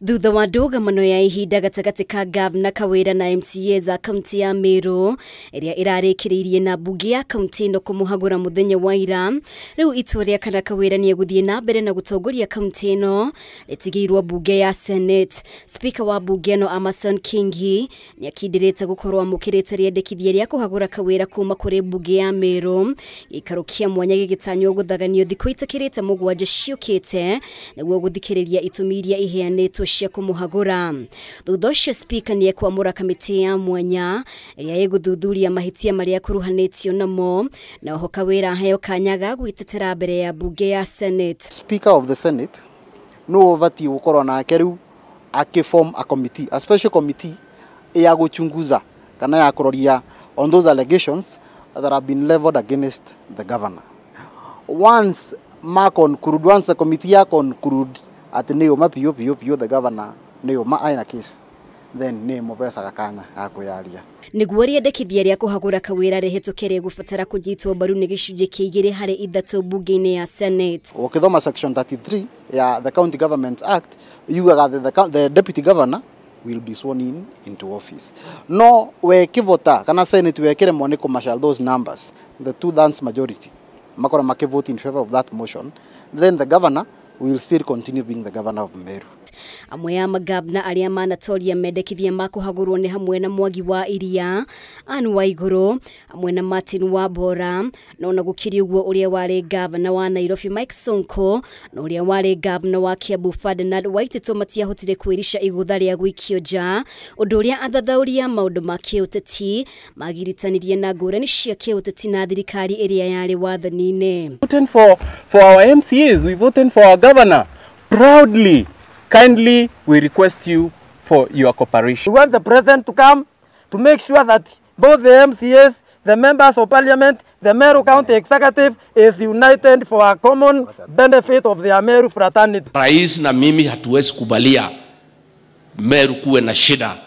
Thutha wa ndũgamano ya ihinda gatagatĩ ka Gavana Kawira na MCA za kaunti ya Meru ĩrĩa ĩrarĩkĩrĩirie na mbunge ya kaunti ĩno kũmũhagũra mũthenya wa ira, rĩu itua rĩa kana Kawira nĩ egũthiĩ na mbere na gũtongoria kaunti ĩno rĩtigĩirwo mbunge ya Senate. Speaker wa mbunge ĩno Amason Kingi nĩ akindĩrĩte gũkorwo amũkĩrĩte rĩendekithia rĩa kũhagũra Kawira kuma kũrĩ mbunge ya Meru, gĩikaro kĩa mwanya gĩgĩtanywo gũthaganio thikũ itakĩrĩte 7 ciũkĩte nĩguo gũthikĩrĩria itũmi iria iheanĩtwo cia kũmũhagũra. Thutha ũcio speaker nĩ ekwamũra kamĩtĩ ya mwanya ĩrĩa ĩgũthuthuria mahĩtia marĩa akuruhanĩtio namo, na oho Kawira aheo kanya ga gwĩtetera mbere ya mbunge ya Senate. Speaker of the Senate no ũbatiĩ gũkorwo nake rĩu akĩform a committee, a special committee ya gũchunguza kana ya kũroria on those allegations that have been leveled against the governor. Once ma conclude, once the committee ya conclude atĩ nĩ ũma piũ piũ piũ the governor nĩ ũma aina case, then nĩ mũbecaga kanya ga kwĩyaria. Nĩguo rĩendekithia rĩa kũhagũra Kawira rĩhĩtũke rĩgũbatara kũnyitwo mbaru nĩ gĩcunjĩ kĩa 2 harĩ 3 mbunge-inĩ ya Senate. Ũkĩthoma section 33 ya the County Government Act yugaga the deputy governor will be sworn in into office. No wekivota kana Senate wekĩremwo nĩ kũmarshal those numbers, the 2/3 majority makorwo makĩvote in favor of that motion, then the governor will still continue being the governor of Meru. Amwe ya magavana arĩa manatoria mendekithia ma kũhagũrwo nĩ hamwe na Mwangi wa Iria, Anne Waiguru, hamwe na Martin Wambora, na ona gũkĩrĩ ũguo ũrĩa warĩ gavana wa Nairobi Mike Sonko na ũrĩa warĩ gavana wa Kiambu Ferdinand Waititu matiahotire kwĩrica igũtha rĩa gũikio nja, ũndũ ũrĩa athathaũri a maũndũ ma kĩũteti magiritanirie na ngũrani cia kĩũteti na thirikari ĩrĩa yarĩ wathani-inĩ. Voted for our MCAs, we voted for our governor. Proudly, kindly, we request you for your cooperation. We want the president to come to make sure that both the MCAs, the members of parliament, the Meru County Executive is united for a common benefit of the Meru fraternity. Rais na mimi hatuwezi kubalia Meru kuwe na shida,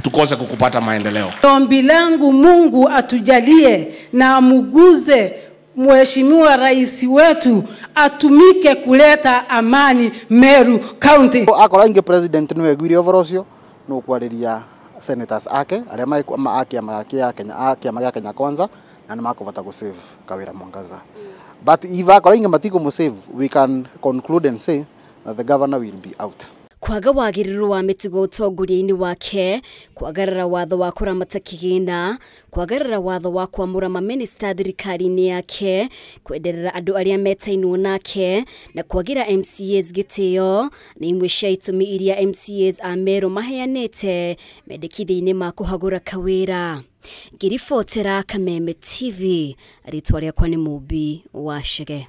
tukose kukupata maendeleo. Ombi langu Mungu atujalie na amuguze Mheshimiwa Rais wetu atumike kuleta amani Meru County. Akorwo ingi president niwe gwire ũhoro ũcio no kwariria senators ake arĩa a kĩama kĩa Kenya, a kĩama gĩa Kenya Kwanza, na nĩ makũbota gũ save Kawira Mwangaza. But if akorwo ingi matikũmũ save, we can conclude and say that the governor will be out. Kwaga wagĩrĩru wa mĩtugo ũtongoria-inĩ wake, kwagarara watho wa kũramata kĩgĩna, kwagarara watho wa kwamũra mamĩnĩsta thirikari-inĩ yake, kwenderera andũ arĩa metainwo nake, na kwagĩra MCAs gĩtĩo nĩ imwe cia itũmi iria MCAs a Meru maheanĩte mendekithia-inĩ ma kũhagũra Kawira. Ngĩribotera Kameme TV, rĩtwa rĩakwa nĩ Mũmbi wa Chege.